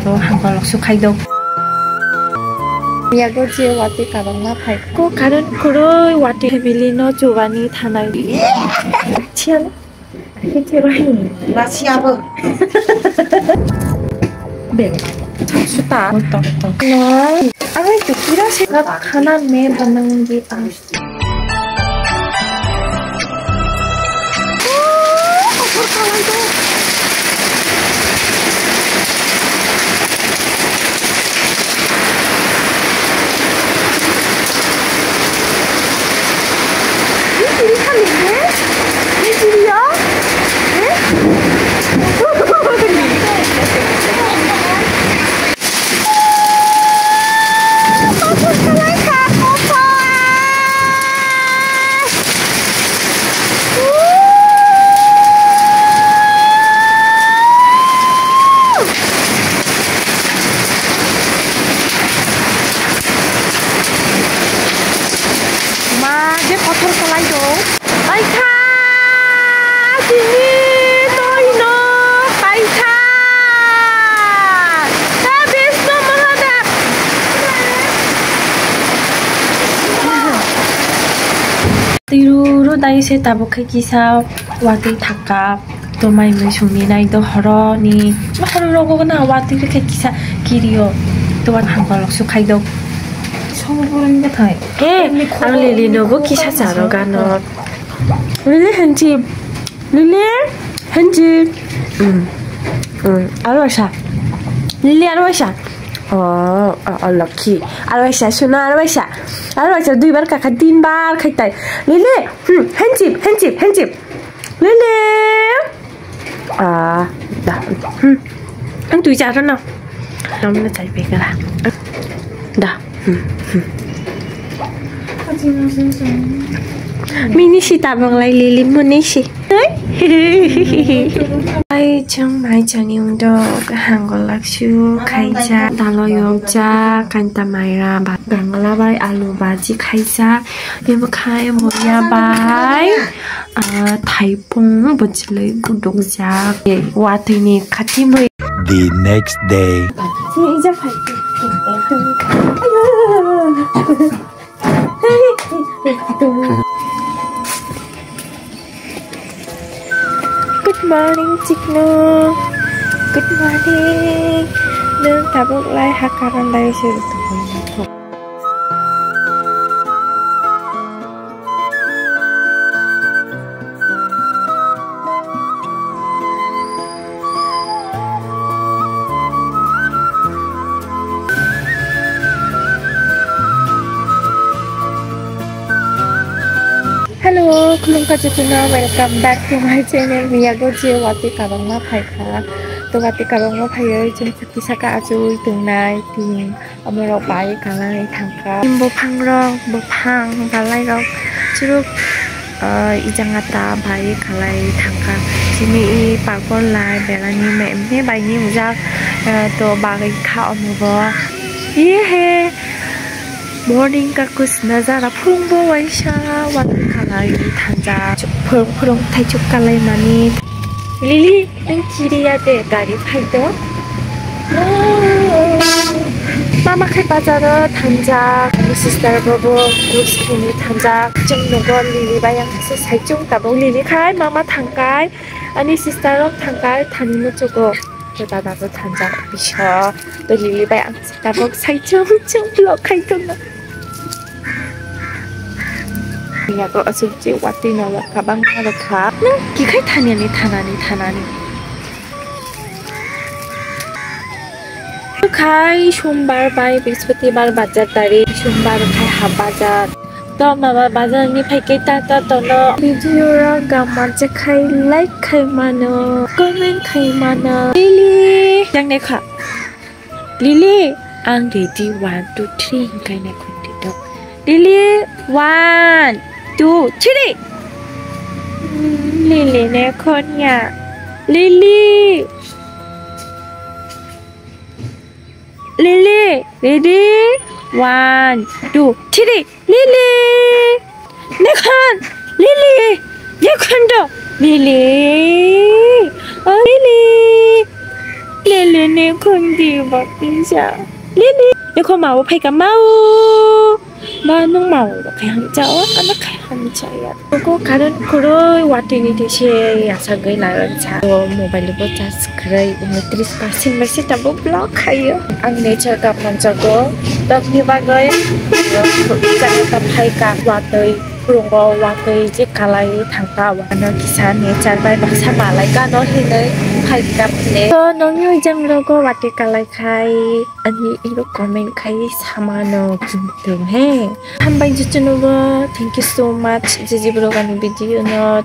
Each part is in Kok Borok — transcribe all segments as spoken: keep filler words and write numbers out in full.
Bo hangkolok su khaidok. Yago je watwi kabangma phai. Ko current kwrwi watwi family no chubani thanai. Chial. Khe khe bai. Ba siya bo. Be. Suta. Tok tok. Nai. Ang ai tu kira se khana me banang di ang. Ma, je kotor kalai do. Paikha! Tini toi no paikha! Ta Bisnu Mahadev! Tiruro dai se tabuk khe kisa watwi thangka. To mai mui songni nai do horo ni. Horo rogo na watwi khe kisa kirio. To hangkolok su khaidok. Sobo boroni bathai. Eh, ang Lili nogo kisa charo gano. Lili hanchi. Lili hanchi. Hmm. Hmm. Aro sa. Lili aro sa. Oh, oh, oh, lucky. Aro sa suna aro sa. Aro sa dui bar kakha tin bar khaitai. Lili. Hmm. Hanchi, hanchi, hanchi. Lili. Ah, da. Hmm. Ang tui charo no. Nom na chai pe kara. Da. Hmm. Hmm. Mini si tabang lai Lili muni si. Ai chang mai chani ungdo hangolak su khaija dalo yokja kanta maira ba bangla bai alu baji khaija. Bebwkhai muya bai, ah, thaipung bwchlwi gudukjak. Watwini khatimwi. The next day. Good morning, Chikno. Good morning. Nwng tabuk lai ha karan dai se. Hello, khulumkha jotono, welcome back to my channel. Miyago je watwi kabangma phaikha. To watwi kabangma phaiwi chwng sakha achugwi tongnai tin. Omorok bai kalai thangkha. Bophangrok, bophang balairok churuk, ah, ijangata bai kalai thangkha. Chini i pagol lai belani me, me baini ujak, ah, to bagwi kha omobo. Ye he, morning kakus najara phungbo waisa watwi kalai thangjak. Phung phung thaichuk kalai mani. Lili. Ang kiriya de gari phaito. Mama khai bazaro thangjak, ani sister bobo groups khaini thangjak. Chwng nogo Lili bai ang se saichung tabuk Lili khai mama thangkai, ani sister rok thangkai thani muchugo. To dada bo thangjak biso. To Lili bai ang se tabuk saichung chung vlog khai tongno. Yago aswk je watwi no kabangma rwkha. Nwng kikhai thani ani thanani thanani. Khai sombar bai brihospatibar bazar tari, sombar khai ha bazar. To mama bazar ni phai khe ta ta tono. Video rok gam mancha khai like khai mano, comment khai mano. Lili, yang ne kha. Lili, ang ready, one, two, three hinkai nai khun di dok. Lili, one, two, three. Lili ne khon ya. Lili. Lili, ready? One, two, three. Lili! Nekhan! Lili! Nekhan do! Lili! Oh, Lili! Lili! Ni khundi bo tisa. Lili. Ni kho mawo phaika mawo. Ba nung mawo bo khai hamcha o, ano khai hamcha ya. Ko karon kuroi watwi ni tise asa goi laron sa. O mobile bo charge kwrwi, uno tris percent bai se tabuk block khaio. Ang nature ka manchago, tamni bagwi, uh, jaga ka phaika watwi. Phurungo watwi je kalai thangka, ano kisa nature bai baksa malai kano hinwi phaikha phile. To nongni jang rogo watwi kalai khai ani iro comment khai samano kintung he. Hambai juchunugo, thank you so much. Je je borok ani video no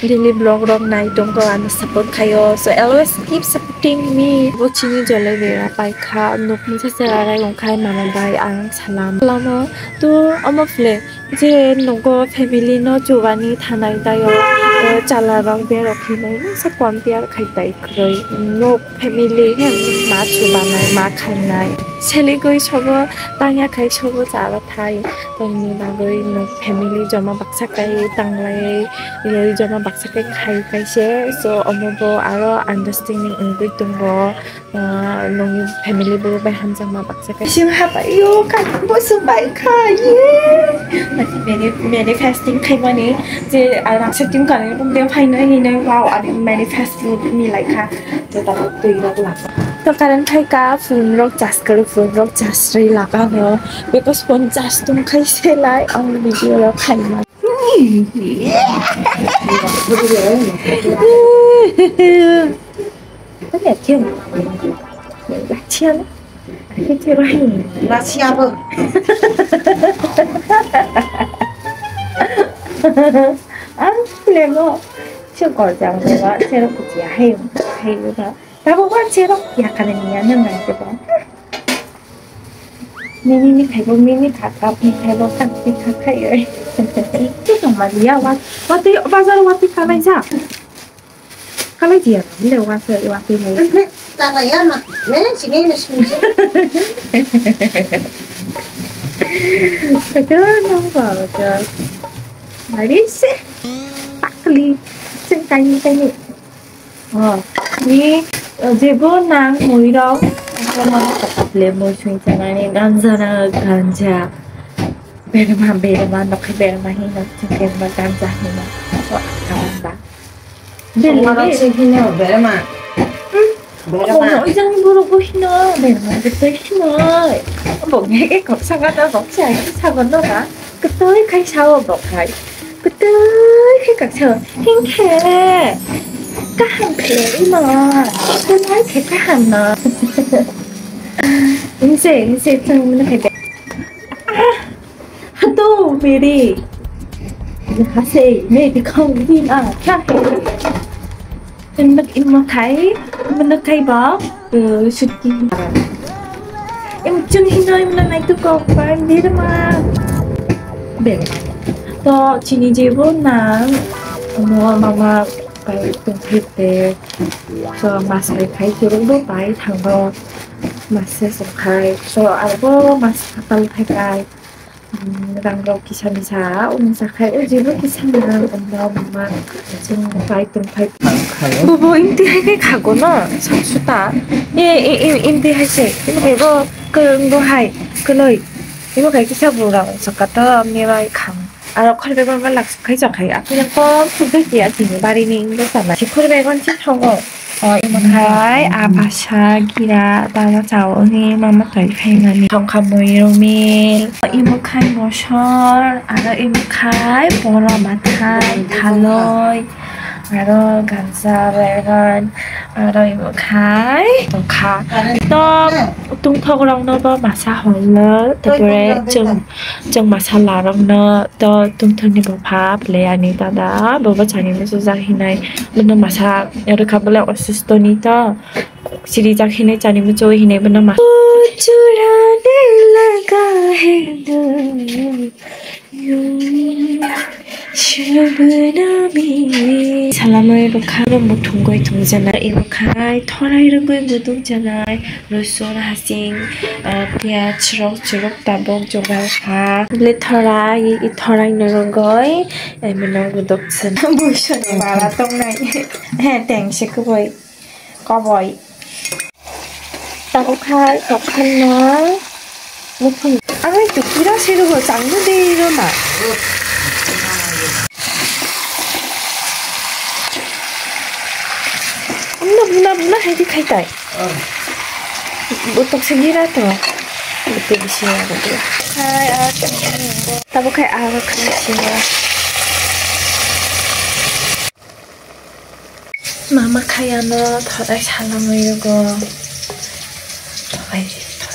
daily vlog rok nai tongo, ano support khaio. So always keep supporting me. Bo chini jole bera paikha, nokni sase rarai wngkhai mama bai ang salam. Salamo to omo phile. Je nogo family no chubani thanai taio, eh, chala rok berok hinwi masa compare khai tai kwrwi. Nok family he ma chubanai, ma khainai. Seligwi sobo tangya khai sobo chala thai. Tongni bagwi nok family joma baksa kai tanglai, rwi joma baksa kai khai kaise. So omo bo aro understanding wngwi tongo. Ah, nongni family borok bai hamjakma baksa khe. Sing habai yo, kha bo swng bai kha, ye. Mani-, manifesting khaimani je, ah, rangsa team kani rok de phaino hinwi, wow, ani manifesting ni lai kha. To tabuk twi rok la. To current khai ka, phone rok charge karo, phone rok charge rwi la ka no. Because phone charge tong khai se lai, ang video rok khaima. Tanya kyo. Lachian. Kyo kyo rahin. Lachiabo. Ang lemo. Sio kor jang ba, sero kuchia hai, hai ba. Tabo ba sero ya kana ni ya na na ba. Mini ni khaibo, mini kha kap ni khaibo, kap ni kha khai oi. Itu tong mali ya, wat, wat bazar wat kalai ja. Kalai dia, le wat, wat ni. Kalai ya ma, mene sini ni sini. Kata nang ba ja. Mari se, pakli, sing kai kai. Oh, ni, eh, jebo nang mui rok, le mui sui chanani ganja na ganja. Berma, berma, nokhe berma hino, chingke ma ganja hino. Oh, kawan ba. Berma rok sui hino, berma. Hmm. Berma. Oh, oi jang borok bo hino, berma, betai hino. Bo ge kok sanga ta kok sai, sagon no ra. Kwtwi khai sao bo khai. Kwtwi khai kak sao. Hing khe. Kaham khe imo. Kwtwi khe kaham no. Inse, inse, thang mene khai de. Ah, hato, meri. Hase, me dikhau din a, kya hai? Imo khai, imo khai ba, eh, shuti. Im chun hino, imo nai tu kok ba, im diri ma. Be. To, chini jebo na, mo mama bai tong phai te. So, mas bai khai, churuk bo bai thango. Mas se so khai. So, arbo mas kapal khai kai. Hmm, rang rok kisa misa, o misa khai, o jebo kisa nang, o mama, chwng pai tong phai. Bobo, imti hai khe khago no, sak suta. E, e, e, imti hai se, imo khe bo kwrwng bo hai, kwlwi. Imo khe kisa burang, saka to, meba khang. Aro khorbe gorma lak sukhai chok hai, aphi yang kom, sukhai khe, achini bari ni, imo sana. Si khorbe gon si thongo. O, imo khai, a basa gira, baba chao wngwi mama toi phaimani. Thongkha mui romil. Imo khai mosor, aro imo khai bora mathai, thaloi, aro ganja, began, aro imo khai tongkha. To, tungthok rokno bo masa holo, tapore chwng, chwng masa larokno. To tungthokni bopha phle ani dada, bobo chani muchujak hinai, bono masa rwkha bole osusto ni to, sirijak hinai chani muchui hinai bono ma. O churane laga hai na, yun shabnami. Salamai rwkha no muthungwi thungjanai, ebo khai thorai rwgwi buduk janai. Rosun, hasing, ah, piyaj rok churuk tabuk jogar kha. Le thorai, i thorai no rwgwi, eh, mano buduk swn. Buisoni bara tongnai. He, teng se kubui. Koboi. Tabuk khai kok khanna muthung. Ang hai tukira se rwgo changno de rw na. Amno buna buna hai di khai tai. Botok se gira to. Botok bisi na botok. Khai a tabuk khai a khai sino. Mama khai ano thorai salamwi rwgo. Thorai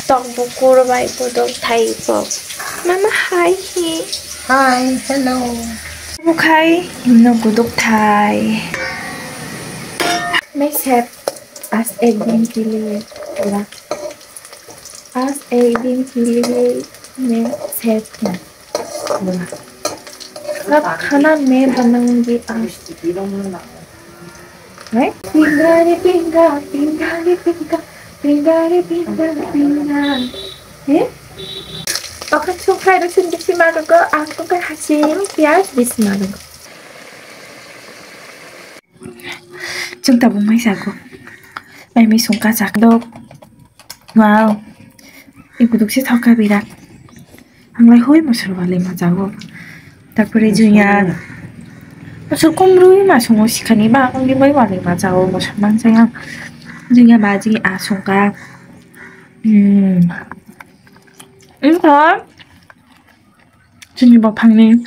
tok bukur bai budok thai bo. Mama hai hi. Hi, hello. Bukhai no budok thai. Mai sep as ek din ke liye pura. आज एक दिन के लिए मैं सेफ हूँ। सब खाना मैं बनाऊंगी आज। है? Pinga re pinga, pinga re pinga, pinga re pinga, pinga. Eh? Oka chukrai da sindi si marugo, aku kan hasim pias bis marugo. Chwng tabuk mai sago. Mai mi sungka chak dok. Wow. I buduk se thok kha birat. Ang lai hoi mosor wali ma jago. Tarpore junya. Mosor kom rui ma sungo sikhani ba ang di bai wali ma jago mosor man jaya. Junya ba ji a sungka. Hmm. Wngkha. Chini bophangni